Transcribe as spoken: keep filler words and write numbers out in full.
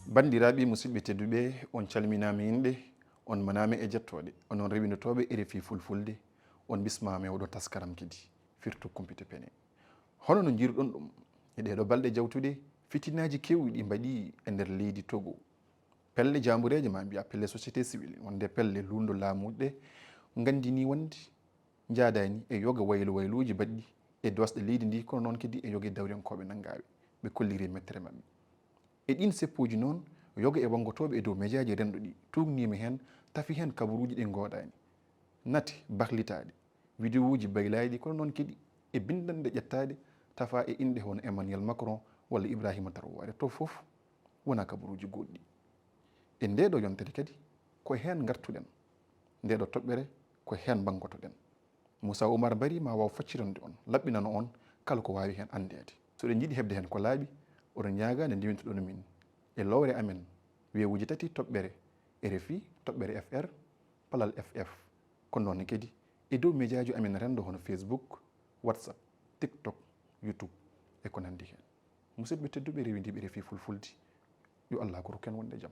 Banndiraaɓe, musidɓe tedduɓe, on calminaama inɗe, on manaama e jettooɗe, onon rewindotooɓe R F I Fulfulde, on bismaama e oɗo taskaram kadi, Firtu Kumpite Pene. Hono no njiiruɗon ɗum, e ɗeeɗo balɗe jawtuɗe, fitinaaji keewɗi mbaɗi e nder leydi Togo. Pelle jaambureeje, ma mbiya pelle société civile, wonde pelle luulndo laamuuji ɗe, nganndini wonde njaadaani e yoga waylo wayluuji baɗɗi e doosɗe leydi ndi, kono noon kadi e yoga e dawriyankooɓe nanngaaɓe, ɓe kolliri e mettere maɓɓe. E ɗiin seppuuji noon, yoga e wanngotooɓe e dow mejaaji renndo ɗi tuugniima heen, tafi heen kabaruuji ɗi ngooɗaani, nate baklitaaɗe, wideowuuji baylaaɗi, kono noon kadi e binndanɗe ƴettaaɗe, tafa e inɗe hono Emmanuel Macron walla Ibrahima Traoré, to fof wonaa kabaruuji goɗɗi. E ndeeɗo yontere kadi, ko heen ngartuɗen. Ndeeɗo toɓɓere, ko heen mbanngotoɗen. Moussa Oumar Barry ma waaw faccirande on, laɓɓinana on kala ko waawi heen anndeede. So ɗen njiɗi heɓde heen ko laaɓi, oɗon ñaagaa nde ndewintoɗon min e lowre amen, weewuuji tati toɓɓere R F I, toɓɓere F R, palal F F. Kono noon kadi e dow mejaaji amen renndo hono Facebook, WhatsApp, TikTok, YouTube e ko nanndi heen. Musidɓe tedduɓe rewindiiɓe R F I Fulfulde, yo Allah ko rokken wonde jam.